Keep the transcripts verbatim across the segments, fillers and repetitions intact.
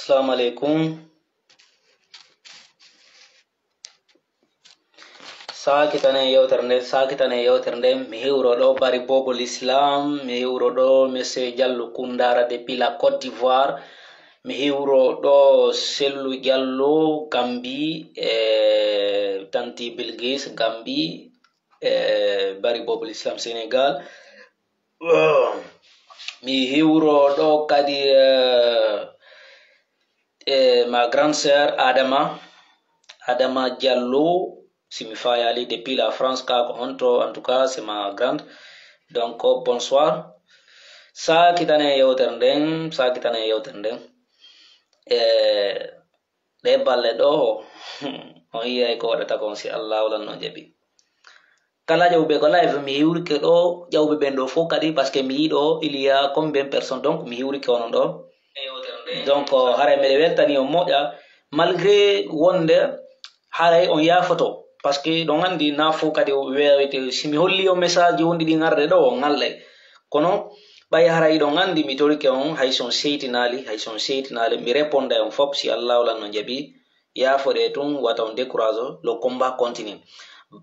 Assalamu alaikum. Saakitanen yewtere nden, saakitanen yewtere nden. Mi hiwro ɗo Bari Bobo l'Islam, mi hiwro ɗo Monsieur Diallo Koundara depuis la Côte d'Ivoire, mi hiwro ɗo Sellu Diallo Gambie, e Tanti Bilgis Gambie, e Bari Bobo l'Islam Sénégal. Mi hiwro ɗo kadi, eh, eh, ma grande sœur Adama, Adama Diallo, si mi fayaali depuis la France, ka ko honto, en tout cas, c'est ma grande. Donc, bonsoir. Saakitanen yewtere nden, saakitanen yewtere nden. Eh, Ɗee balɗe ɗoo, on yi'ay ko waɗata kon si Allaahu lan no jaɓi. Kala ƴawɓe ko live, mi hiwrike ɗoo, ƴawɓe ɓen ɗoo fof kadi, parce que mi yi'i ɗoo, il y a combien de personnes, donc mi hiwrike onon ɗoo. Donc, haray miɗo weltani on moƴƴa, malgré wonde haray on yaafoto, parce que ɗon anndi naa fof kadi o weewete, si mi holli on message wonɗi ɗin arde ɗoo, on ŋallay. Kono ɓay haray hiɗon anndi mi torike on, hay si on seytinaali, hay si on seytinaali, mi réponday on fof, si Allaahu lan no jaɓi, yaafoɗee tun, wata on décourage, le combat continue.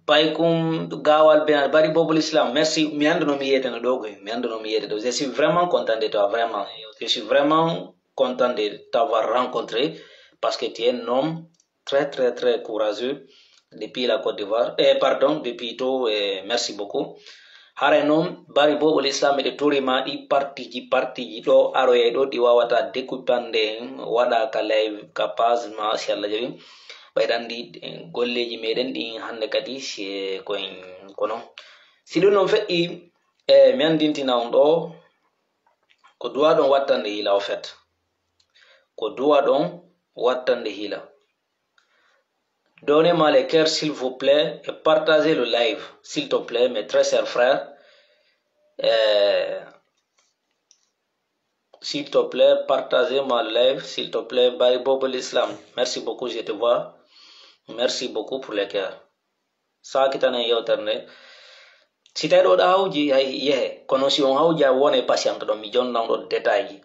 Paykum Gaawal Ben, Bari Bobo l'Islam, merci, mi annduno mi yeeteno ɗoo koy, mi annduno mi yeete ɗoo. Je suis vraiment content de toi, vraiment. Je suis vraiment content de t'avoir rencontré, parce que tu es un homme très, très, très courageux depuis la Côte d'Ivoire. Eh, pardon, depuis Togo, eh, merci beaucoup. Haray non, Bari Bobo l'Islam, miɗo tori ma ɗi partiji, partiji ɗo aroyay ɗo, ɗi wawata découpande en, waɗa ka live, ka page ma, si Allah jaɓi. Ɓayɗa anndi, eh, golleeji meɗen ɗin hannde kadi, si e ko en, kono. Si ɗum non feƴƴi, eh, mi anndintina on ɗo, ko duwa ɗon wattande yila, au fait. Ko duwa ɗon wattande hila. Donnez-moi les cœurs, s'il vous plaît, et partagez le live, s'il te plaît, mes très chers frères. Euh, s'il te plaît, partagez-moi le live, s'il te plaît. Bari Bobo l'Islam, merci beaucoup, je te vois. Merci beaucoup pour les cœurs. Saakitanen yewtere nde. Si tawi ɗo ɗa hawji, hay yehe. Kono si on hawja, wone patient ɗon. Mi jonna on ɗo détail ji.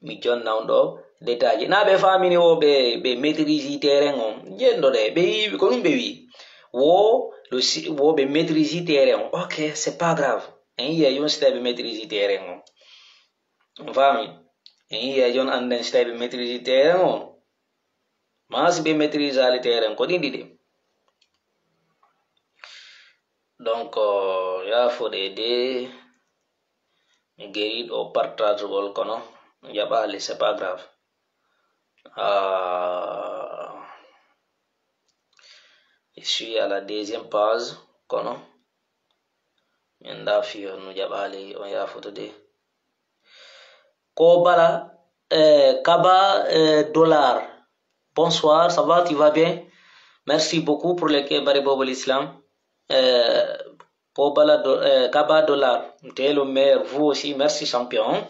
Mi jonna on ɗo détail ji. Na ɓe famini wo ɓe, ɓe maîtrise terrain on. Jendo ɗe. Ɓe yi, ko ɗum ɓe wi. Wo, le si-, wo ɓe maîtrise terrain on. Ok, c'est pas grave. En yiya yon si tawi ɓe maîtrise terrain on. On faami? En yiya yon anden si tawi ɓe maîtrise terrain on. Maa si ɓe maîtrise ali terrain ko ɗin ɗiɗi. Donc, euh, yaafuɗe de, mi geri ɗo partagegol kono jaɓaali, c'est pas grave. Ah, je suis à la deuxième page, kono mi anndaa fii honno jaɓaali on yaafude de. Ko Bala, eh, Kaba, eh, Dollar. Bonsoir, ça va, tu vas bien? Merci beaucoup pour le Bari Bobo l'Islam. Eh, Ko Bala Do-, eh, Kaba Dollar. T'es le meilleur. Vous aussi, merci champion.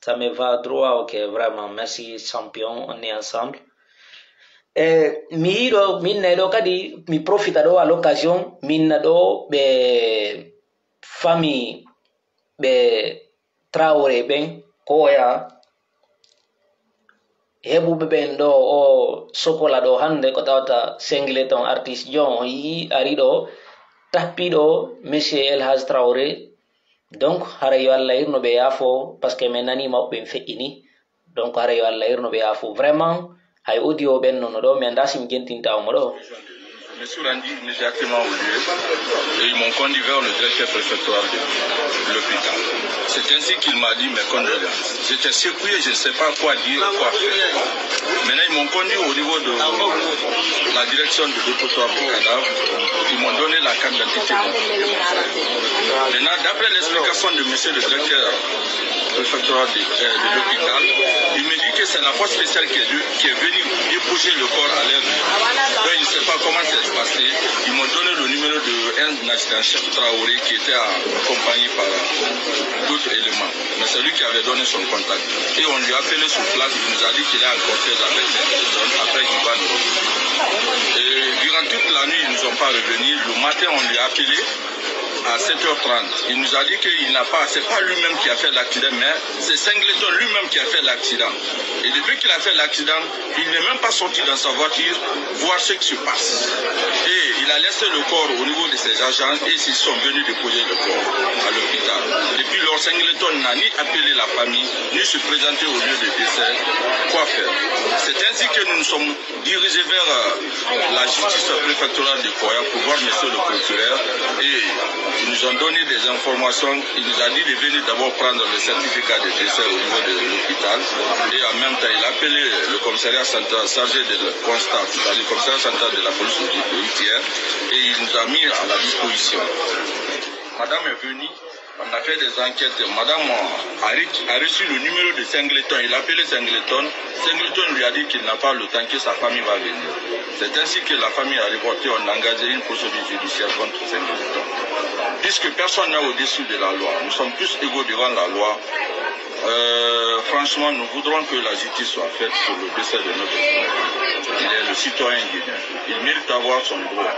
Ça me va droit, ok, vraiment. Merci champion, on est ensemble. Eh, mi yiɗo, min nayi ɗo kadi, mi profita ɗo à l'occasion, min na ɗo ɓe famille ɓe Traoré ɓen, ko oya heɓuɓe ɓen ɗo, o Sokola ɗo hannde, ko tawata singleton artiste, jon on yi'i ari ɗo, tappi ɗo, Monsieur El Hadj Traoré. Donc, hara yo Allah yurmo ɓe yaafo, parce que min nani mawɓe ɓen feƴƴini. Donc, hara yo Allah yurmo ɓe yaafo. Vraiment, hay audio ɓen non no ɗo, mi anndaa si mi jentinta on mo ɗo. Je me suis rendu immédiatement au lieu et ils m'ont conduit vers le directeur préfectoral de l'hôpital. C'est ainsi qu'il m'a dit mes condoléances. J'étais secoué, je ne sais pas quoi dire, quoi faire. Maintenant, ils m'ont conduit au niveau de la direction de dépotoir de cadavres. Ils m'ont donné la carte d'identité de mon frère. Maintenant, d'après l'explication de monsieur le directeur, préfectoral de, euh, de l'hôpital. Il me dit que c'est la force spéciale qui est, de- qui est venue déposer le corps à l'air. Donc, il ne sait pas comment c'est passé. Ils m'ont donné le numéro d'un adjudant-chef Traoré qui était accompagné par d'autres éléments. Mais c'est lui qui avait donné son contact. Et on lui a appelé sur place, il nous a dit qu'il est en cortège avec cette personne, après qu'il va nous. Et durant toute la nuit, ils ne nous ont pas revenus. Le matin, on lui a appelé. À sept heures trente, il nous a dit qu'il n'a pas, c'est pas lui-même qui a fait l'accident, mais c'est Singleton lui-même qui a fait l'accident. Et depuis qu'il a fait l'accident, il n'est même pas sorti dans sa voiture voir ce qui se passe. Et il a laissé le corps au niveau de ses agents et ils sont venus déposer le corps à l'hôpital. Depuis lors, Singleton n'a ni appelé la famille, ni se présenté au lieu de décès. Quoi faire ? C'est ainsi que nous nous sommes dirigés vers euh, la justice préfectorale de Koya pour voir monsieur le procureur et ils nous ont donné des informations. Il nous a dit de venir d'abord prendre le certificat de décès au niveau de l'hôpital et en même temps il a appelé le commissariat central chargé de constat, c'est-à-dire le commissariat central de la police routière, et il nous a mis à la disposition. Madame est venue, on a fait des enquêtes. Madame a, re- a reçu le numéro de Singleton. Il a appelé Singleton. Singleton lui a dit qu'il n'a pas le temps, que sa famille va venir. C'est ainsi que la famille a reporté, on a engagé une procédure judiciaire contre Singleton. Puisque personne n'est au-dessus de la loi, nous sommes tous égaux devant la loi. Euh, franchement, nous voudrons que la justice soit faite sur le décès de notre frère. Il est le citoyen guinéen. Il mérite avoir son droit.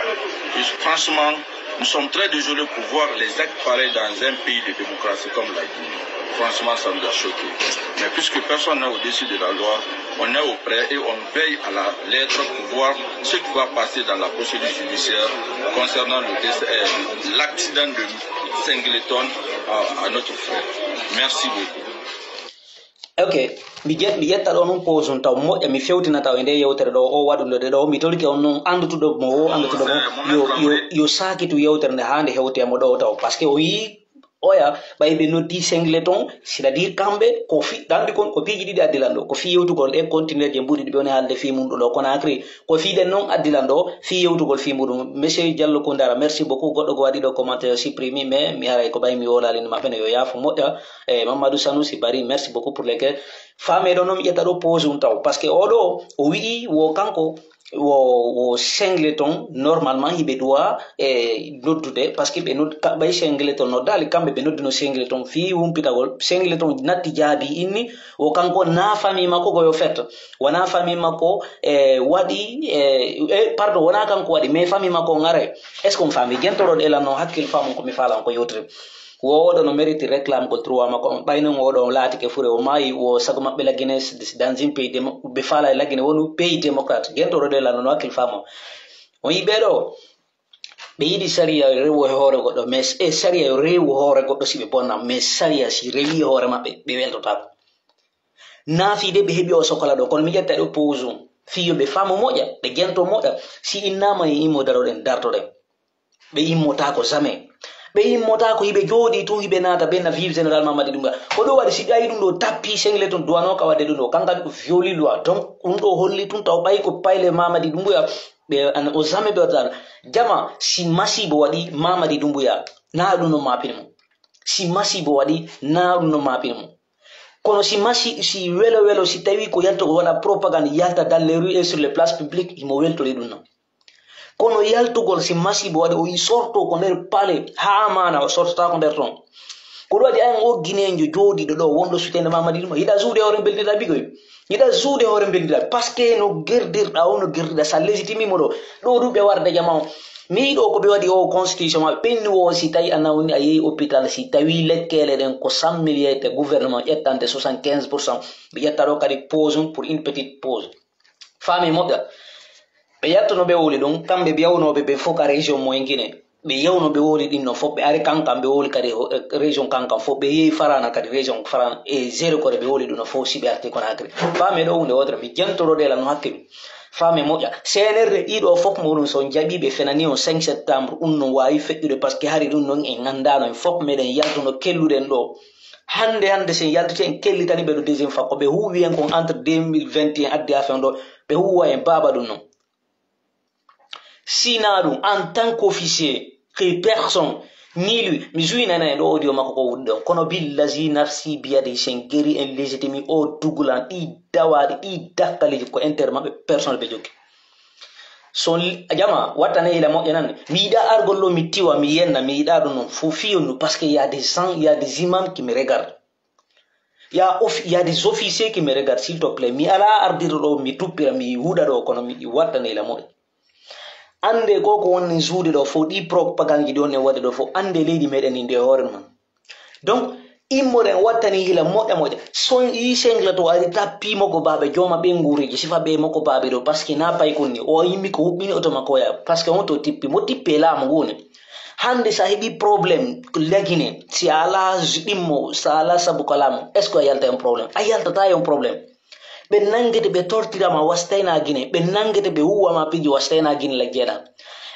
Et franchement, nous sommes très désolés pour voir les actes pareils dans un pays de démocratie comme la Guinée. Franchement, ça nous a choqués. Mais puisque personne n'est au-dessus de la loi, on est au prêt et on veille à la lettre pour voir ce qui va passer dans la procédure judiciaire concernant le décès, euh, l'accident de Singleton à, à notre frère. Merci beaucoup. Ok, mi ƴetta ɗo non pause on taw moƴƴa, mi fewtina taw e nde yewtere ɗo o waɗude ɗo, mi tolike on non anndutuɗo mo o anndutuɗo mo yo yo yo saakitu yewtere nde haa nde hewte mo ɗo taw, parce que o yii oya ɓay ɓe noddi Singleton, c'est-à-dire kamɓe ko fi ɗanɗi kon ko piiji ɗiɗi addi lan ɗo, ko fii yewtugol ɗe continuer je mbuɗi ɗi ɓe woni haalde fii mum ɗo Conakry, ko fii ɗen non addi lan ɗo fii yewtugol fii muɗum. Monsieur Diallo Koundara, merci beaucoup. Goɗɗo ko waɗi ɗo commentaire, o supprimi, mais mi haray ko ɓay mi wolaali no maɓɓe no, yo yaafo moƴƴa. E Mamadou Sanusi Bari, merci beaucoup pour les que faame ɗo non mi ƴetta ɗo pause on taw, parce que oɗo o wi'i wo kanko wo wo Singleton normalement hiɓe duwa e noddude, parce que ɓe nod ka- ɓay Singleton noddaali, kamɓe ɓe nodduno Singleton fii wumpitagol. Singleton natti jaabi inni wo kanko na famille makko ko yo fetto, wona famille makko e waɗi e e- pardon, wona kanko waɗi, mais famille makko on aray. Est ce que on faami? Jentoroɗe lan non hakkil faamon ko mi faalan ko yewtiri. Wo oɗo no meriti réclame gol droit makko on, ɓay non oɗo on laatike fure, o maayi, wo sago maɓɓe laggine dans un pays démo- ɓe faala e laggine wonu pays démocrate. Jentoroɗe lan non hakkil faamon. On yi ɓeɗo ɓe yiɗi sariya rewo e hoore goɗɗo, mais e sariya yo rewu hoore goɗɗo si ɓe bonna, mais sariya si rewi e hoore maɓɓe ɓe weltotaako. Naa fii de ɓe heɓi o sokola ɗo, kono mi ƴetta ɗo pause on fii yo ɓe faamu moƴƴa, ɓe jento moƴƴa. Si innama e immo daroɗen dartoɗen, ɓe immotaako jamais. Ɓe immotaako, hiɓe jooɗii tun, hiɓe naata ɓe na vive général Mamadi Doumbouya. Ko ɗo waɗi si ƴawi ɗum ɗo tappi sengle tun duwanooka waɗde ɗum ɗo, kanka ɗum violi loi. Donc ɗum ɗo holli tun taw ɓay ko payle Mamadi Doumbouya ɓe an o jamais ɓe waɗata. Jama si masiibo waɗi Mamadi Doumbouya, naa ɗum no maapini mo. Si masiibo waɗi, naa ɗum no maapini mo. Kono si masi si welo welo si tawi ko yaltugol waɗa propagande yalta dans les rues et sur les places publiques, himo weltori ɗum non. Kono yaltugol si masiibo waɗi o yi sorto ko nder palais haa maana o sortata ko nder ton. Ko ɗum waɗi ayan o Guinéenjo jooɗiiɗo ɗo wonɗo sutende Mamadi ɗum hiɗa suude hoore mbeltinɗa bigoy. Hiɗa suude hoore mbeltinɗa parce que no gerdirɗa o no gerdirɗa sa légitime mo ɗo. Ɗo ɗum ɓe warde jama o. Mi yiɗo ko ɓe waɗi o constitution maɓɓe ɓenni o si tawi a nawni a yehi hôpital si tawi lekkele ɗen ko cent mille yeyte gouvernement ƴettante soixante-quinze pour cent ɓe ƴetta ɗo kadi pause pour une petite pause. Faami moƴƴa. Ɓe yaltuno ɓe wowli ɗum kamɓe ɓe yawnooɓe ɓe fof ka région mo en Guinée. Ɓe yawno ɓe wowli ɗin non fof ɓe ari kankan ɓe wowli kadi ho- eh, région kankan fof ɓe yehi farana kadi région farana e zéro kore ɓe wowli ɗum non fof si ɓe arti Conakry. Faami ɗo hunde wotere mi jentoro ɗela no hakke mi. Faami moƴƴa. C N R ɗiɗo fof mo ɗum so jaɓi ɓe fenani on cinq septembre ɗum non wawi feƴƴude parce que hari ɗum non en andano en fof meɗen yaltuno kelluɗen ɗo. Hande hande sen yaltiti en kellitani ɓe ɗo deuxième fois ko ɓe huwi en kon entre deux mille vingt et un addi ha fen ɗo ɓe huwa en baaba ɗum non. Sina ɗum en tant qu'officier que personne ni lui mi suinana e ɗo audio makko ko wuɗɗo kono billazi nafsi biyadi sen geri en légitimi o dugulan ɗi dawaɗi ɗi dakkaliji ko intérêt maɓɓe personnel ɓe joggi. So jama wattane ila moƴƴa nan mi yiɗa argol ɗo mi tiwa mi yenna mi yiɗa ɗum non fo fiyonnu parce que y a des gens y a des imams qui me regardent. Y a, of- y a des officiers qui me regardent s'il te plaît mi ala ardiro ɗo mi tuppira mi huɗa ɗo kono mi wattane ila moƴƴa. Annde ko ko woni suude ɗo fof, ɗi propagande ji ɗi woni waɗde ɗo fof, annde leydi meɗen ndi nde hoore mum. Donc, immoɗen wattani hila moƴƴa moƴƴa. Son yi sengla to ari tappi mo ko baaɓe jooma ɓe nguureji, sifa ɓe mo ko baaɓe ɗo, parce que na pay kun ni. O yimmi ko huɓɓini oto makko ya, parce que on to tippi, mo tippi e laamu ngu ne. Hannde sa heɓi problème, lagine, si a ala ɗimmo, sa ala sabu ko laamu, est-ce que a yalta e on problème? A yaltata e on problème. Ɓe nanngete, ɓe tortira ma, wastayna Gine. Ɓe nanngete, ɓe huwa ma piiji, wastayna Gine la jeeɗa.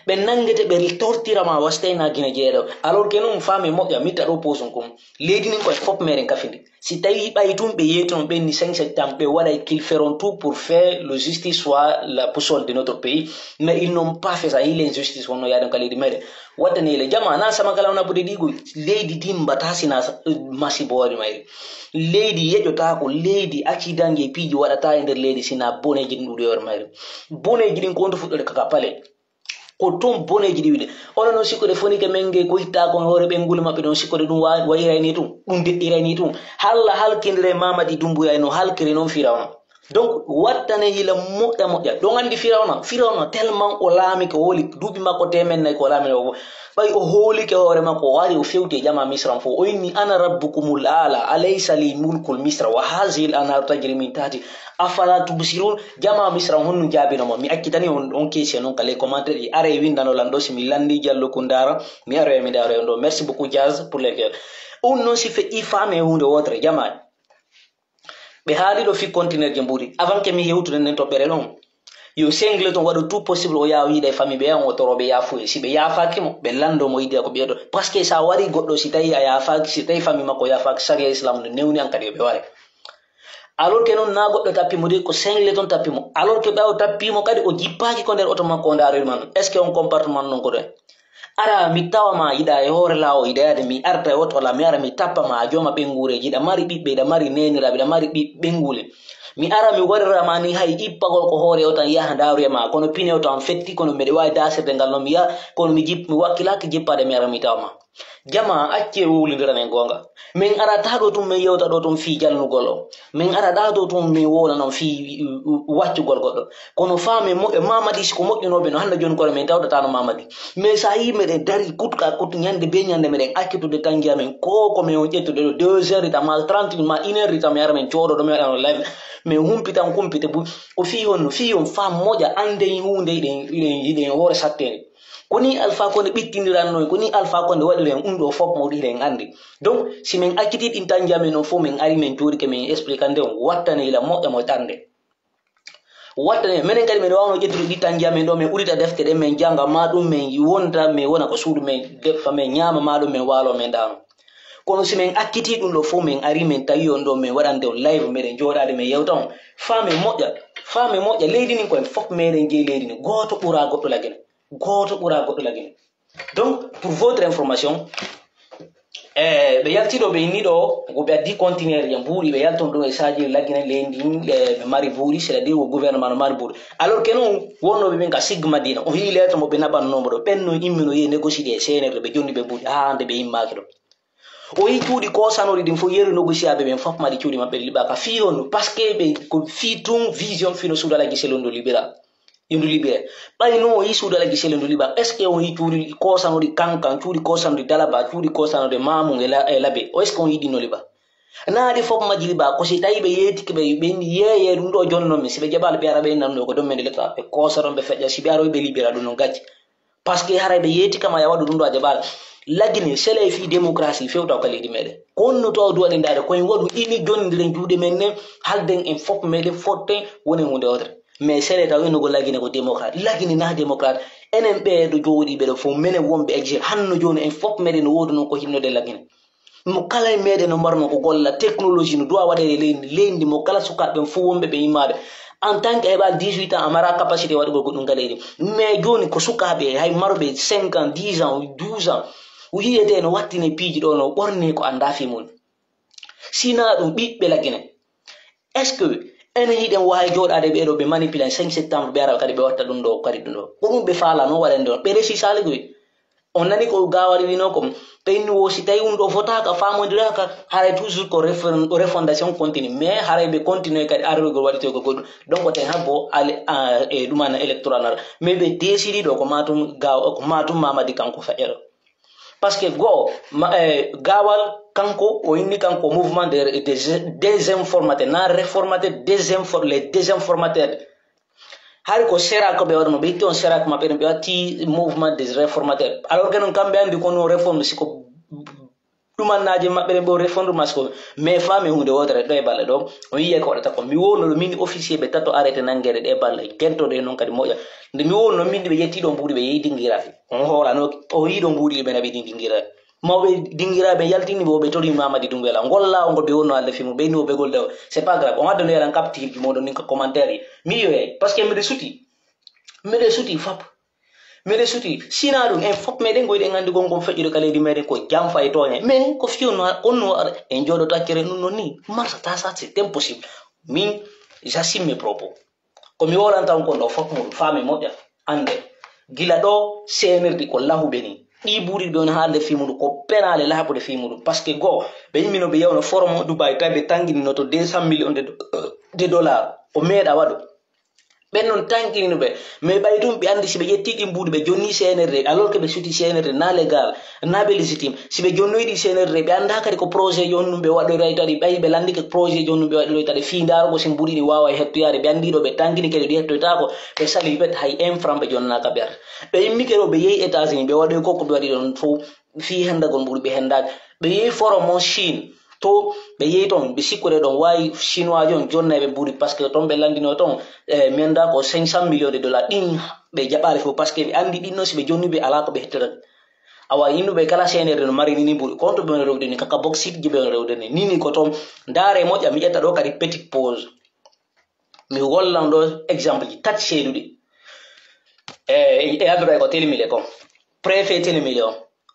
Ɓe nanngete, ɓe tortira ma, wastayna Gine jeeɗa. Alors que non, faami moƴƴa, mitta ɗo poosum kon. Leydi nin koye fof meɗen kafidi. Si tawi ɓay tun ɓe yeeti on, ɓen ni cinq septembre, ɓe waɗay qu'ils feront tout pour faire le justice soit la boussole de notre pays. Mais ils n'ont pas fait ça, il injustice wonno yaade ka leydi meɗen. Wattane le jama, na sama kala on abbude ɗigo, leydi dimbata sina sa-, masibo waɗi mayri. Leydi yeƴotaako, leydi accident e piiji waɗata e nder leydi sina boneji ɗin ɗuuɗi hoore mayri. Boneji ɗin ko on to fuɗɗode kaka pale. Ko ton boneji ɗi wiɗe. Onon non sikkude fonike men nge ko hitta kon hoore ɓe nguli maɓɓe ɗon sikkude ɗum wa-, wayiray ni tun, ɗum deɗɗiray ni tun. Halla halkindire Mamadi Dumbuya no halkiri non Firawna. Donc, wattane hila moƴƴa moƴƴa. Ɗon andi Firawna, Firawna tellement o laami ko hooli duuɓi makko temen nayi ko laami o. Ɓay o hoolike hoore makko, o ari o fewti e jama Misra fof. O inni, "Ana rabbukumul aala, alaysa li mulkul Misra, wa hazihil anharu tajri min tahti, afala tubsirun?" Jama Misra honno jaabino mo? Mi accitani on, on question non ka les commentaires ɗi. Are windano lan ɗo si mi landi jallo kun dara, mi aro e mi daro e on ɗo. Merci beaucoup, Jazz, pour les cœurs. On non si fe i faame hunde wotre, jama. Ɓe haali ɗo fii conteneur je mbuuɗi. Avant que mi hewtude nden toɓɓere ɗon, yo Singleton waɗu tout possible o yaha o yiida e famille ɓe, on o toro ɓe yaafuye. Si ɓe yaafaaki mo, ɓe lanndo mo yiɗi ko ɓiyeɗo. Parce que sa wari goɗɗo, si tawi a yaafaaki, si tawi famille makko yaafaaki, sariya Islam no newni an kadi yo ɓe ware. Alors que non na goɗɗo tappi mo de, ko Singleton tappi mo. Alors que ɓawo tappi mo kadi o jippaaki ko nder oto makko o ndaroyma non. Est-ce que on comportement non ko ɗon? Ara mi tawa ma yiɗa e hoore laawol, yiɗa yaade mi arta e oto la, mi ara mi tappa ma a jooma ɓenguureeji, hiɗa mari ɓiɓɓe, hiɗa mari neeniraaɓe, hiɗa mari ɓi-, ɓenguule. Mi ara mi warira ma ni hay ippagol ko hoore o tan yaha ndaaroya ma, kono pine o tan fetti, kono miɗa waawi daasirde ngal non mi yaha, kono mi jip-, mi wakkilaaki jippaade mi ara mi tawa ma. Jama, accee wowlindiran en goonga. Min arataa ɗoo tun min yewta ɗoo tun fii jalnugol o. Min arataa ɗoo tun min wowla non fii, uh, uh, waccugol goɗɗo. Kono faamen moƴƴa, Mamadi si ko moƴƴunooɓe no hannde jooni kono min tawdataano Mamadi. Mais so a yii meɗen darii kut ka kut ñannde bee ñannde meɗen accitude tanngi amen ko ko min on ƴettude ɗoo deux heures de temps, maa trente minutes, maa une heure de temps, mi ara min coodo ɗoo, mi waɗa on live. Min humpitan kumpite bu-, o fii on no, fii on faa moƴƴa annden huunde hiɗen, hiɗen, hiɗen hoore satteende. Ko nii Alfaa Konde ɓittindiranno en, ko nii Alfaa Konde waɗiri en ɗum ɗoo fof mo hiɗen anndi. Donc, si min accitii ɗin tanngi amen on fof, min ari min jooɗike min expliquande on, wattane ila moƴƴa mo ƴande. Wattane, menen kadi min waawno ƴettude ɗi tanngi amen ɗoo, min udita defte ɗen, min jannga ma ɗum, min wonda, min wona ko suudu, min defa, min ñaama ma ɗum, min waalo, min ɗaano. Kono si min accitii ɗum ɗoo fof, min ari min tawi on ɗoo, min waɗande on live, meɗen jooɗaade, min yewta on. Faamen moƴƴa, faamen moƴƴa, leydi ndin ko en fof meɗen jeyi leydi ndin, gooto ɓuraa goɗɗo lagine. Gooto ɓuraa goɗɗo lagine. Donc, pour votre information, eh, ɓe yalti ɗoo, ɓe inni ɗoo, ko ɓe addi conteneur je mbuuɗi, ɓe yalton ɗum e saji lagine leydi ndin, eh, ɓe mari mbuuɗi, c'est-à-dire ko gouvernement no mari mbuuɗi. Alors que non, wonnooɓe ɓen ka Sigma Dina, o hii lettre mo ɓe naɓannoo mo ɗoo, ɓen no immino yehi négocier e C N R, ɓe jonni ɓe mbuuɗi, haa hannde ɓe immaaki ɗoo. O yii cuuɗi koosanooɗi ɗin fof, yeru négociaɓe ɓen fof mari cuuɗi maɓɓe liɓaaka. Fii honno? Parce que ɓe ko fii tun vision fii no Suudu Alhaji Sello ndu liɓira. Yo ndu liɓire. Ɓay non o yii Suudu Alhaji Sello ndu liɓa. Est-ce que on yii cuuɗi koosanooɗi Kankan, cuuɗi koosanooɗi Dalaba, cuuɗi koosanooɗi Mamun e La-, e Labe? O est-ce que on yii ɗin no liɓa? Naa ɗi fof majji liɓa. Ko si tawi ɓe yeetike ɓe, ɓe yeeyee ɗum ɗoo jonnon mi. Si ɓe jaɓaali ɓe ara ɓe nanno ko ɗon men de lettre ɓe koosa ɗon ɓe feƴƴa. Si ɓe aroyi ɓe liɓira ɗum non gacce. Parce que haray ɓe yeeti kama ya waɗu ɗum ɗo a jaɓaali. Lagine, sele fii démocratie fewta ka leydi meɗen. Ko honno to a duwaɗen ndaade ko en waɗu ini jondiren juuɗe men nen, halden en fof meɗen fotten wonen huunde wotere. Mais sele taw innugo lagine ko démocrate. Lagine na démocrate. Enen ɓee ɗo jooɗiiɓe ɗo fof, menen wonɓe exil, hanno jooni en fof meɗen no woodi non ko hinnoden lagine. Mo kala e meɗen no marno ko golla, technologie no duwa waɗede e leydi, leydi mo kala sukaaɓe ɓen fof wonɓe ɓe immaade. En tant que a heɓaali dix-huit ans, a mara capacité waɗugol ko ɗum ka leydi. Mais jooni ko sukaaɓe, hay marɓe cinq ans, dix ans, douze ans, o yiyete no wattine piiji ɗo, no ɓorni ko anndaa fii mum. Sinaa ɗum ɓiɓɓe lagine. Est-ce que enen hiɗen waawi jooɗaade ɓee ɗo ɓe manipulé cinq septembre ɓe ara kadi ɓe watta ɗum ɗo kadi ɗum ɗo? Ko ɗum ɓe faala noon waɗande ɗon. Ɓe resi saaligoy. On nani ko Gaawal wi'unoo kon, ɓe inni wo si tawi ɗun ɗoo fotaaka, faamondiraaka, haray toujours ko refon-, refondation continue. Mais haray ɓe continue kadi arrogol waɗitoygo goɗɗun. Donc, ten habbo ale-, a, e ɗum ana électoral nata. Mais ɓe décidi ɗoo ko Matum Gaaw-, ko Matum Mamadi kanko feƴƴata. Parce que go'o, ma-, eh, Gaawal kanko, o inni kanko mouvement de, de désinformateur, na réformateur, désinfor-, les désinformateurs. Hari ko Sérac ɓe waɗuno, ɓe itti on Sérac maɓɓe ɗum, ɓe watti mouvement des réformateurs. Alors que non kamɓe anndi ko no réforme, si ko ɗumannaaji maɓɓe ɗen ɓe o réforme mas ko, mais faami huunde wootere ɗo e balle ɗo, o yi'e ko waɗata ko. Mi wowno ɗo min officier ɓe tato arrêté nanngeede ɗe balle, gentoɗe non kadi moƴƴa. Nde mi wowno min ɓe yetti ɗo mbuuɗi ɓe yehi Dingira. On hoolano, o yi'i ɗo mbuuɗi ɓe naɓi ɗin Dingira. Mawɓe dinngiraaɓe yaltini ɓe, ɓe tori Mamadi Doumbouya. Ngol laawol ngol ɓe wonno haalde fii mun, ɓe inni o ɓe golda o. C'est pas grave. On adda no yaran capture ji mooɗon nin ka commentaire ji. Mi yi'oyay. Parce que miɗo suti. Miɗo suti fop. Miɗo suti. Sinaa ɗun, en fop meɗen ko hiɗen anndi gongon feƴƴude ka leydi meɗen ko janfa e tooñe. Mais ko fii on no, on no ara, en jooɗoto accere ɗun non ni. Marsa ta sa, c'est impossible. Min, j'assume mes propos. Ko mi wolanta on kon ɗoo fof muɗum, faami moƴƴa, annde. Gila ɗoo, seenirɗi ko lahuɓe nii. Ɗii buuɗi ɓe woni haalde fii muɗum, ko penaale lahuɓe fii muɗum. Parce que goo, ɓe immino ɓe yewno forum Dubai, tawi ɓe tanginino to deux cent millions de, de dollars. O meeɗa waɗo. Ɓen non tanginino ɓe. Mais ɓay ɗum ɓe anndi si ɓe ƴettii ɗii buuɗi, ɓe jonni seenirde, alors que ɓe suti seenirde, na légal. Na ɓe légitime. Si ɓe jonnoyi ɗi seenirde, ɓe anndaa kadi ko projet jooni ɗum ɓe waɗoyta ɗi, ɓay ɓe lanndike projet jooni ɗum ɓe waɗoyta ɗi, fii ndaarugol si mbuuɗi ɗi waaway hettoyaade. Ɓe anndii ɗo ɓe tangini kadi ɗi hettoytaako, ɓe salii bet hay un franc ɓe jonnaaka ɓe arta. Ɓe immike ɗo ɓe yehi États-Unis, ɓe waɗoyi ko ko ɓe waɗi ɗon fof, fii hendagol mbuuɗi ɓe hendaaki. Ɓe yehi forum on Chine, to ɓe yehi ton, ɓe sikkori ɗon, waawi chinois on jonnay ɓe mbuuɗi, parce que ton ɓe lanndino ton, eh, mi anndaa ko cinq cent millions de dollars, ɗin ɓe jaɓaali fof, parce que ɓe anndi ɗin non si ɓe jonni ɓe alaa ko ɓe hettata. Awa, yimɓe ɓe kala seeneede no mari ni, ni ɓuri. Konto ɓe woni rewde ni, kaka boksit ji ɓe woni rewde ni. Ni, ni ko toon. Ndaare moƴƴa, mi ƴetta ɗo kadi petite pause. Mi wallan ɗo exemple ji tati seeɗuɗi. E, e adduɗa ko Télémilé kon. Préfet Télémilé on.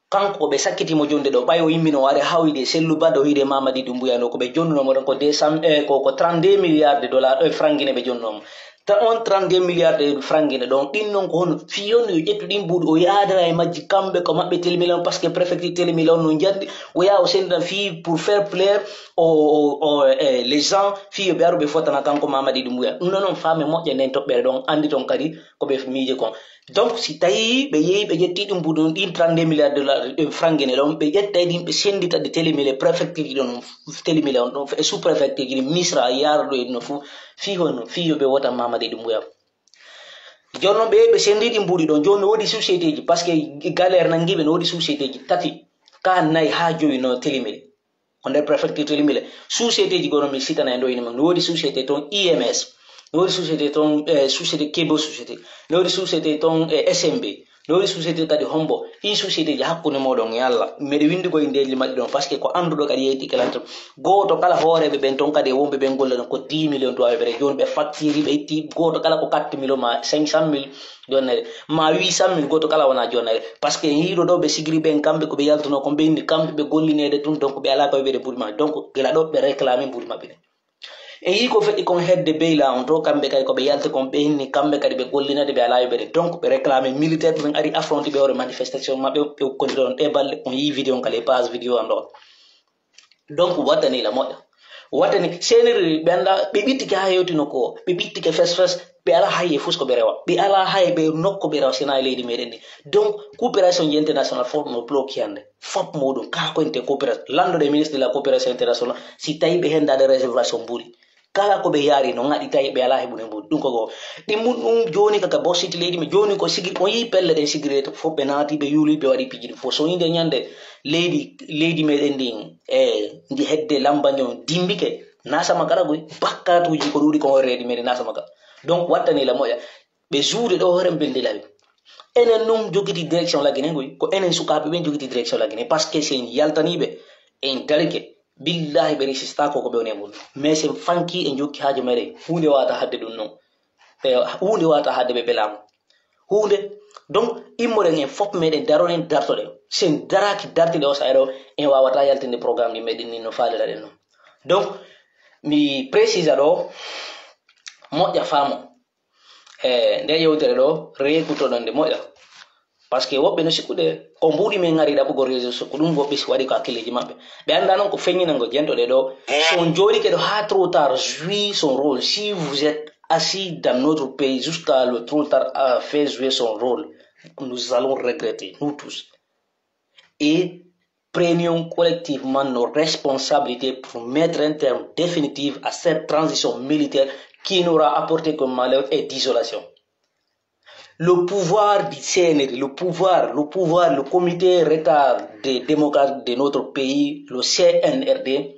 Kanko ɓe sakkiti mo jonde ɗo. Ɓay o yimmino o ari hawide e Sellu Ba ɗo hiide Mamadi Doumbouya ɗo. Ko ɓe jonnuno mo ɗon ko deux cents, e, ko, ko trente-deux milliards de dollars, e, franc guinéen ɓe jonnuno mo. Ta on trente-deux milliards de francs guinéens ɗon, ɗin non ko hono fii on yo ƴettu ɗin buuɗi, o yaadara e majji kamɓe ko maɓɓe Télémilé on, parce que préfecture Télémilé on no njanndi, o yaha o sendina fii pour faire plaire au, au, au, eh, les gens, fii yo ɓe aru ɓe fotana kanko Mamadi Doumbouya. Ɗum non, non faame moƴƴa nden toɓɓere ɗon, anndi ton kadi ko ɓe miije kon. Donc, si tawii ɓe yehi ɓe ƴetti ɗum buuɗi ɗum, ɗin trente-deux milliards de dollars, eh, francs guinéens ɗon, ɓe ƴetta e ɗin ɓe sendita ɗe Télémilé, préfecture ɗon, Télémilé on ɗon, e sous-préfecture ɗin, Misra, yaara ɗo e ɗum fof, fii honno? Fii yo ɓe wota Mamadi Doumbouya. Jooni non ɓe, ɓe senndi ɗi mbuuɗi ɗon. Jooni no woodi société ji, parce que galère nanngii ɓe, no woodi société ji tati, ka nayi haa jowi no Télémilé. Ko nder préfecture Télémilé. Société ji gono mi sitana e ɗo ine mum. No woodi société ton I M S. No woodi société ton, eh, société Kebo société. No woodi société ton, eh, S M B. No woodi société kadi hombo. Ɗin société ji hakkunde mooɗon e Allah. Miɗo winndi ko inndeeji maɓɓe ɗon, parce que ko annduɗo kadi yeytike lan ton. Gooto kala hooreeɓe ɓen ton kadi e wonɓe ɓen golle ɗon ko dix millions tuwaaɓe ɓe. Jooni ɓe facture, ɓe itti gooto kala ko quatre millions ma cinq cent mille jonnere, ma huit cent mille gooto kala wona jonnere. Parce que en yiiɗo ɗo ɓe sigiri ɓen kamɓe ko ɓe yaltuno kon ɓe inni kamɓe ɓe gollineede tun, donc ɓe alaa ko ɓe ɓe ɓuri ma. Donc gila ɗo ɓe réclame mbuuɗi maɓɓe ɗen. En yii ko feƴƴi kon hedde Beyla on to, kamɓe kay ko ɓe yalti kon, ɓe inni kamɓe kadi ɓe gollinade, ɓe alaa yoɓere. Donc, ɓe réclame militaire ɓen ari affronté ɓe hoore manifestation maɓɓe, ɓe ukkondira on ɗe balle. On yii vidéo on kala e page vidéo am ɗo. Donc, wattani la moƴƴa. Wattani, seeniri ɓe annda, ɓe ɓittike haa hewtino ko, ɓe ɓittike fes fes, ɓe alaa hay e fus ko ɓe rewa. Ɓe alaa hay ɓe nokko ɓe rewa, sina e leydi meɗen ni. Donc, coopération internationale fof no bloqué hannde. Fop muɗum, kala ko ente coopération, lanɗo ɗe ministre de la coopération internationale, si tawi ɓe hendaade réservation mbuuɗi, kala ko ɓe yaari no ngaɗi tawi ɓe alaa heɓude mbuuɗi. Ɗum ko goo. Ɗi mun ɗum jooni kaka bossiti leydi men, jooni ko sigi, on yii pelle ɗen sigirde to fof ɓe naati, ɓe yuuli, ɓe waɗi piiji ɗum fof. So yinde ñande leydi, leydi meɗen ndin, e ndi hedde lamba njon dimbike, nasama kala goy, bakkatuuji ko ɗuuɗi ko on reedi meɗen nasama kala. Donc, wattani la moƴƴa. Ɓe juude ɗo hoore ɓe nde lawi. Enen nun jogiti direction la Guinée ngoy, ko enen sukaaɓe ɓen jogiti direction la Guinée, parce que si en yaltaniiɓe, en darike, billahi ɓe resista ko ko ɓe woni e mun. Mais si en fanki, en jokki haaju meɗen, huunde wata hadde ɗum non. E huunde wata hadde ɓe belama. Huunde, donc, immoɗen en fof meɗen daroɗen, dartoɗen. Si en daraki dartiɗe o sa'i ɗo, en wawata yaltinde programme ɗi meɗen ni no faaliraɗen non. Donc, mi précisa ɗo, moƴƴa faamo. E nde yewtere ɗo, reekutoɗon nde moƴƴa. Parce que woɓɓe no sikkude ko mbuuɗi men ngari ɗaɓɓugol réseaux sociaux, ko ɗum woɓɓe si waɗi ko hakkileeji maɓɓe. Ɓe anndaa non ko feññinango jentoɗe ɗo. Si on jooɗike ɗo haa trop tard, jouez son rôle. Si vous êtes assis dans notre pays jusqu'à le trop tard, euh, fait jouer son rôle, nous allons regretter, nous tous. Et prenions collectivement nos responsabilités pour mettre un terme définitif à cette transition militaire qui n'aura apporté que malheur et désolation. Le pouvoir du C N R D, le pouvoir, le pouvoir, le comité retard des démocrates de notre pays, le C N R D,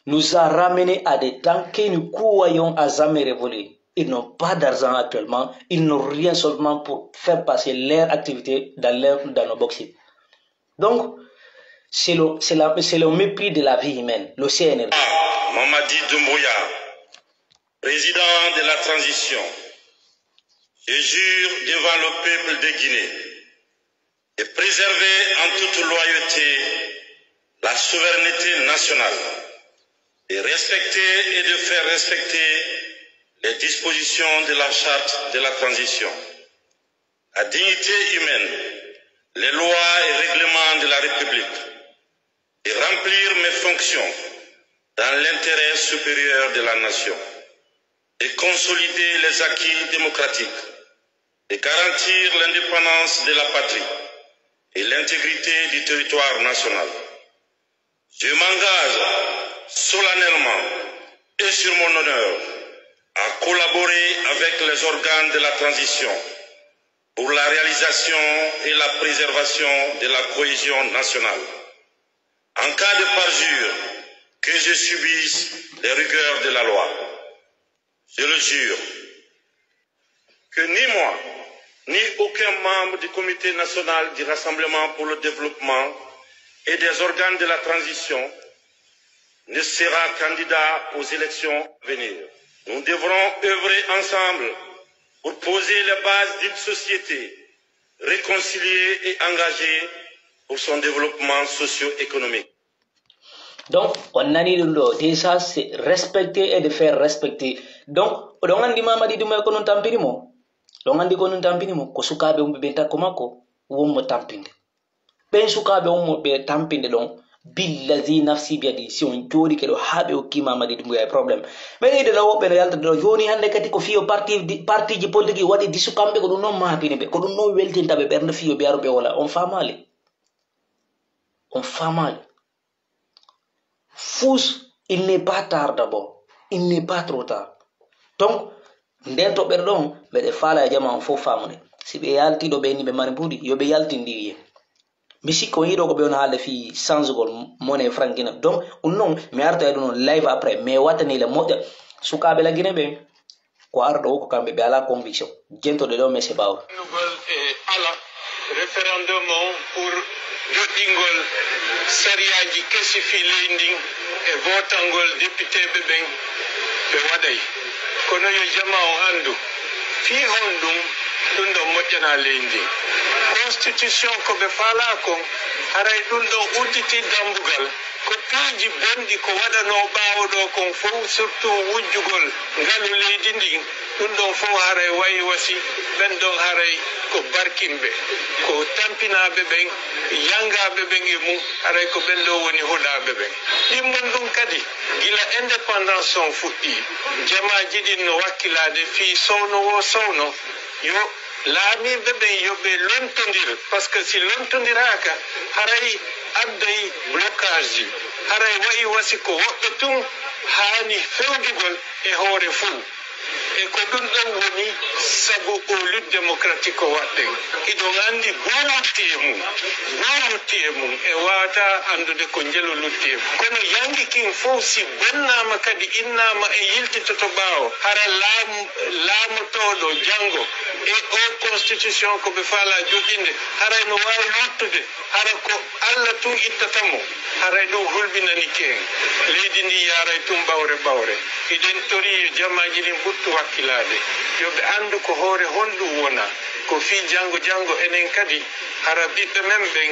nous a ramenés à des temps que nous croyons à jamais révolus. Ils n'ont pas d'argent actuellement, ils n'ont rien seulement pour faire passer leur activité dans leur, dans nos boxes. Donc, c'est le, c'est la, c'est le mépris de la vie humaine, le C N R D. Mamadi Doumbouya, président de la transition, je jure devant le peuple de Guinée de préserver en toute loyauté la souveraineté nationale, de respecter et de faire respecter les dispositions de la charte de la transition, la dignité humaine, les lois et règlements de la République, de remplir mes fonctions dans l'intérêt supérieur de la nation, de consolider les acquis démocratiques, de garantir l'indépendance de la patrie et l'intégrité du territoire national. Je m'engage solennellement et sur mon honneur à collaborer avec les organes de la transition pour la réalisation et la préservation de la cohésion nationale. En cas de parjure, que je subisse les rigueurs de la loi. Je le jure, que ni moi, ni aucun membre du Comité national du Rassemblement pour le développement et des organes de la transition ne sera candidat aux élections à venir. Nous devrons œuvrer ensemble pour poser les bases d'une société réconciliée et engagée pour son développement socio-économique. Donc, on nani ɗum ɗo, déjà, c'est respecter et de faire respecter. Donc, oɗon anndi Mamadi Doumbouya ko non tampini mo? Oɗon anndi ko non tampini mo? Ko sukaaɓe wonɓe ɓen takko makko, won mo tampinde. Ɓen sukaaɓe won mo ɓe tampinde ɗon, billazi nafsi biyadi, si on jooɗike ɗo haa ɓe okki Mamadi Doumbouya e problème. Mais ɓeyde ɗo woɓɓe no yalta ɗo, jooni hannde kadi ko fiyo parti, partiji politique waɗi disu kamɓe, ko ɗum non maapini ɓe, ko ɗum non weltinta ɓe ɓernde fiyo ɓe aru ɓe wola. On faamaali? On faamaali? Fus, il n'est pas tard d'abord. Il n'est pas trop tard. Donc, nden toɓɓere ɗon, mbeɗe faala e jamaa on fof faamude. Si ɓe yaltii ɗo ɓe ni ɓe mari mbuuɗi, yo ɓe yaltin ɗi wiye. Mi sikki on yiɗo ko ɓe on haalde fii sansugol monnaie franc Guinée. Donc, ɗum non, mi arta e ɗum on live après, mais wattani le moƴƴa. Sukaaɓe la Guinée ɓen, ko arɗo o ko kamɓe, ɓe alaa conviction. Jentoɗe ɗo, monsieur Bawol. Nugol e ala référendum on pour joɗɗingol sariyaaji kesi fii leydi ndin e vootangol depiteeɓe ɓen ɓe waɗay. Kono yo jamaa on anndu fii honɗum ɗum ɗon moƴƴanaa leydi ndin. Constitution ko ɓe faalaa kon, haray ɗum ɗon udditi dambugal. Ko piiji bonɗi ko waɗanoo ɓaawo ɗoo kon fow, surtout wujjugol ngalu leydi ndin, ɗum ɗon fow haray wayi wasi ɓen ɗon haray ko barkinɓe, ko tampinaaɓe ɓen, yangaaɓe ɓen e mum, haray ko ɓen ɗoo woni hoɗaaɓe ɓen. Ɗimmun ɗum kadi, gila indépendance on fuɗɗii, jamaaji ɗin no wakkilaade fii sowno woo sowno, yo laamiiɓe ɓen yo ɓe lontondir, parce que si lontondiraaka, haray adday blocage ji, haray wayi wasi ko woɓɓe tun haani fewjugol e hoore fow. E ko ɗum ɗon woni sabu o lutte démocratique o waɗɗen. Hiɗon anndi goo lutti e mum, goo lutti e mum, e waawataa anndude ko njelu lutti e mum. Kono yangi kin fow si bonnaama kadi innaama e yiltitoto ɓaawo, hara laamu, laamotooɗo janngo e o constitution ko ɓe faalaa joɗɗinde, haray no waawi luttude, hara ko Alla tun ittata mo, haray ɗum hulɓinanike en. Leydi ndin yaaray tun ɓawre ɓawre. Hiɗen torii yo jamaaji ɗin ɓuttu wakkilaade, yo ɓe anndu ko hoore honɗum wona. Ko fii janngo janngo enen kadi, hara ɓiɓɓe men ɓen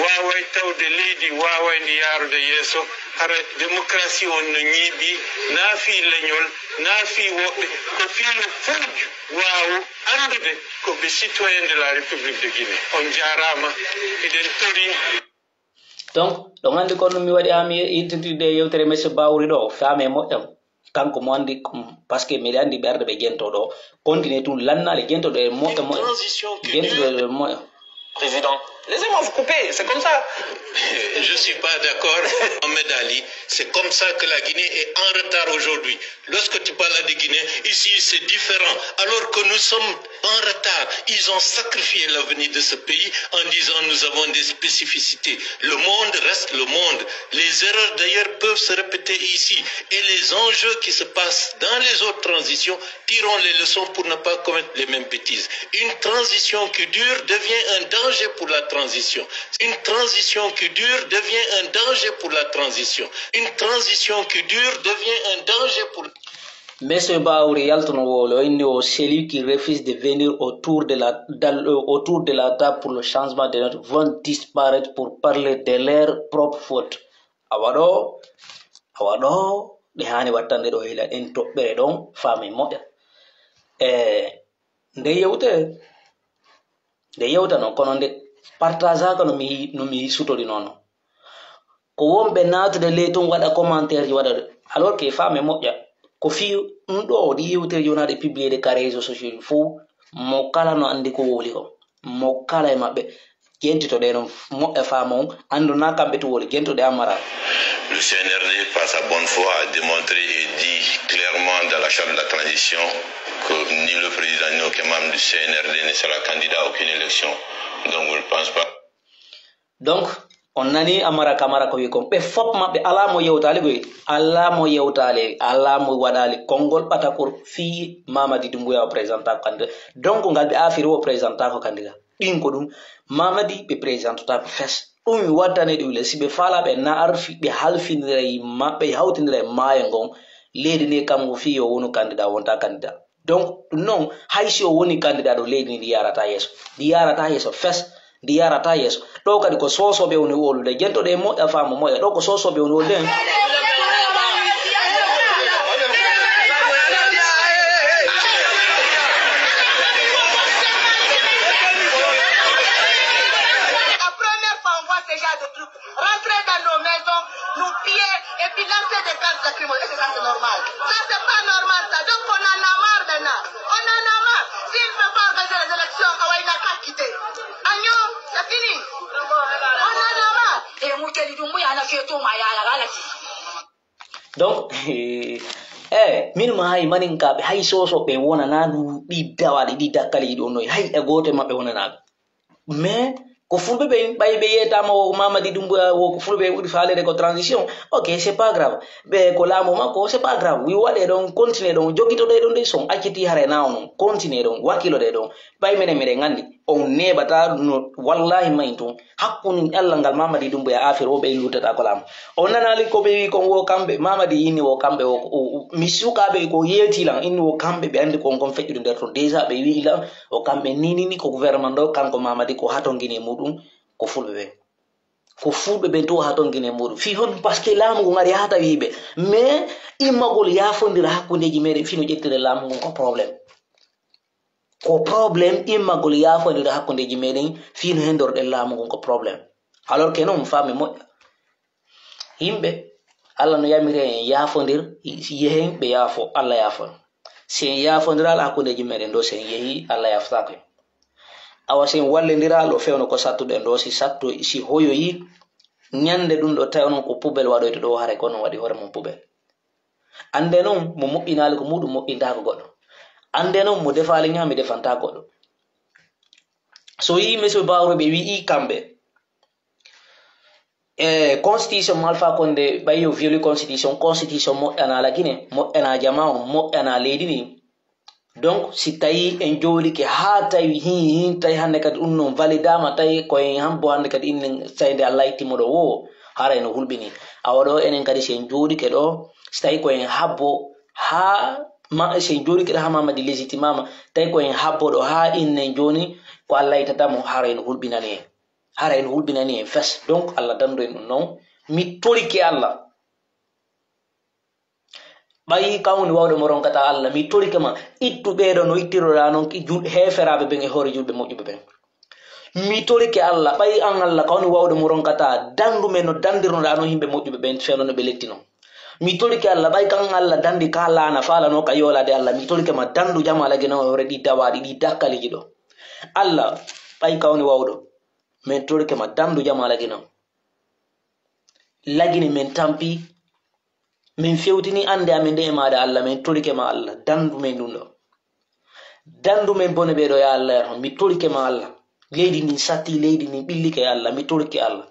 waaway tawde leydi waawayndi yaarude yeeso, hara demokarasi on no ñiiɓi, naa fii leñol, naa fii woɓɓe, ko fii yo fuu waawu anndude ko ɓe citoyen de la République de Guinée. On jaaraama, eɗen tori. Donc, ɗon anndi kon ɗum mi waɗi haa mi yiltintinde e yewtere Monsieur Bawri ɗo, faame moƴƴam. Kanko mo anndi, mm, parce que miɗa anndi ɓerɗe ɓe gentoo ɗo, continue tun lannaale gentoo ɗo e moƴƴa moƴƴa. Gentoo ɗo e moƴƴa. Président. Laissez-moi vous couper, c'est comme ça. Je ne suis pas d'accord, Mohamed Ali. C'est comme ça que la Guinée est en retard aujourd'hui. Lorsque tu parles de Guinée, ici c'est différent. Alors que nous sommes en retard, ils ont sacrifié l'avenir de ce pays en disant nous avons des spécificités. Le monde reste le monde. Les erreurs d'ailleurs peuvent se répéter ici. Et les enjeux qui se passent dans les autres transitions, tirons les leçons pour ne pas commettre les mêmes bêtises. Une transition qui dure devient un danger pour la transition. Une transition qui dure devient un danger pour la transition. Une transition qui dure devient un danger pour Monsieur Bawri yaltuno wowle, o inni o celui qui refuse de venir autour de la, dans le- autour de la table pour le changement de notre vont disparaître pour parler de leur propre faute. Awa ɗo, awa ɗo, ɗe haani wattande ɗo hila ɗen toɓɓere ɗon, faami moƴƴa. E nde yewte, nde yewta non, kono nde partageaka no mi, no mi sutori non. Ko wonɓe naatude ley tun waɗa commentaire ji waɗa, alors que faame moƴƴa, ko fii ɗum ɗo ɗi yewtere yonaaɗe publier de ka réseaux sociaux ɗi fof, mo kala no anndi ko wowli ko, mo kala e maɓɓe, ƴentitoɗe non moƴƴa faama on, anndu na kamɓe tun wowli, ƴentitoɗe Amara. Le C N R D, par sa bonne foi, a démontré et dit clairement dans la charte de la transition que ni le président ni aucun membre du C N R D ne sera candidat à aucune élection. Donc je ne pense pas. Donc, on nani Amara Kamara ko wi kon. Ɓe fop maɓɓe, alaa mo yewtaali koy. Alaa mo yewtaali, alaa mo waɗaali konngol ɓatakol fii Mamadi Doumbouya o présenta ko candidat. Donc, ngal ɓe afiri o présenta ko candidat. Ɗin ko ɗum, Mamadi ɓe présentata ko fes. Ɗum mi wattane ɗum le, si ɓe faalaa ɓe na arfi, ɓe halfindira e maɓɓe, hawtindira e maayo ngon. Leydi ndi kam ko fii yo wonu candidat, wonta candidat. Donc, ɗum non, hay si o woni candidat ɗo, leydi ndi ndi yarata yeeso. Ndi yarata yeeso fes. Ndi yarata yeeso. Ɗo kadi ko soosooɓe woni wowlude. Ƴentitoɗe moƴƴa, faama moƴƴa. Ɗo ko soosooɓe woni wowlude. La première fois, on voit ce genre de truc. Rentrer dans nos maisons, nous piller et puis lancer des gaz lacrymogènes. Est-ce que ça c'est normal? Ça c'est pas normal ça. Donc on en a marre maintenant. On en a marre. S'il ne peut pas organiser les élections, on va, il n'a qu'à quitter. Agnew, c'est fini. On en a marre. E Muteli Dumbuya na feto ma yaya galati. Donc, eh, min ma hay maninkaaɓe, hay soosooɓe wonanaa ɗi dawaaɗi, ɗi dakkaliiji ɗon noy, hay e gooto e maɓɓe wonanaa ɗum. Mais ko fulɓe ɓen, ɓay ɓe yeetaama wo ko Mamadi Doumbouya, wo ko fulɓe ɓuri faaleede ko transition, ok, c'est pas grave. Ɓe ko laamu makko, c'est pas grave. Wi waɗee ɗon, continue ɗon, jogitoɗee ɗon de, son acciti hare na on, continue ɗon, wakkiloɗee ɗon. Ɓay menen miɗen anndi, on neeɓataa no, wallaahi mayn tun. Hakkunde Allah ngal Mamadi Doumbouya affaire o ɓe luttata ko laamu. On nanaali ko ɓe wi kon wo kamɓe, Mamadi inni wo kamɓe wo, o, o, mi sukaaɓe ko yeeti lan, inni wo kamɓe ɓe anndi kon kon feƴƴude nder ton. Déjà ɓe wi'i lan, o kamɓe ni, ni, ni ko gouvernement ɗo, kanko Mamadi ko hatongini e muɗum, ko fulɓe ɓen. Ko fulɓe ɓen to hatongini e muɗum. Fii hon, parce que laamu ngun ari haa tawi ɓe. Mais immagol yaafondira hakkundeji meɗen fii no ƴettire laamu ngun ko problème. Ko problème immagol yaafondira hakkundeji meɗen fii no hendorɗen laamu ngun ko problème. Alors que non, faami moƴƴa. Yimɓe, Allah no yamiri en yaafondir, yehen ɓe yaafo, Allah yaafo. Si en yaafondiraali hakkundeji meɗen ɗo, si en yehi, Allah yaafotaako en. Awa si en wallindiraali, o fewno ko sattuɗen ɗo, si satto, si hoyoyi, ñande ɗum ɗo tawi onon ko poubelle waɗoyto ɗo, haray ko onon waɗi hoore mon poubelle. Annde non mo moƴƴinaali ko muɗum moƴƴintaako goɗɗo. Annde non mo defaali ñaami defantaa goɗɗo. So yii monsieur Bawro ɓe wi'i kamɓe, e constitution mo Alpha Condé ɓay yo violi constitution, constitution moƴƴana la Guinée, moƴƴana jama on, moƴƴana leydi ndi. Donc si tawi en jooɗike haa tawi hin, hin tawi hannde kadi ɗum non validama, tawi ko en hambo hannde kadi innen tawi nde Allah itti moɗo wo, haray no hulɓini. Awa ɗo enen kadi si en jooɗike ɗo, si tawi ko en habbo haa Ma, si en jooɗike ɗo haa Mamadi légitimama, tawi ko en habboɗo haa innen jooni, ko Allah yitata mo, hara en hulɓinani en. Hara en hulɓinani en fes. Donc, Allah dandu en ɗum non. Mi torike Allah. Ɓay kan woni wawɗo mo ronkata Allah, mi torike ma, ittu ɓeeɗo no ittiroɗaa non ki jul-, heeferaaɓe ɓen e hoore julɓe moƴƴuɓe ɓen. Mi torike Allah, ɓay an Allah, kan woni wawɗo mo ronkata, dandu men no dandirnoɗaa non yimɓe moƴƴuɓe ɓen, fewndo no ɓe letti non. Mi torike Allah, ɓay kan Allah dandi ka laana, faalano ka yoolaade Allah, mi torike ma, dandu jamaala gina o hoore ɗi dawaaɗi, ɗi dakkaliiji ɗo. Allah, ɓay kan woni wawɗo, min torike ma, dandu jamaala gina. Lagine men tampi, min fewtini annde amen nde e maaɗa Allah, min torike ma Allah, dandu men ɗum ɗo. Dandu men bone ɓee ɗo, ya Allah, yarham, mi torike ma Allah. Leydi ndin satti, leydi ndin ɓillike, ya Allah, mi torike Allah.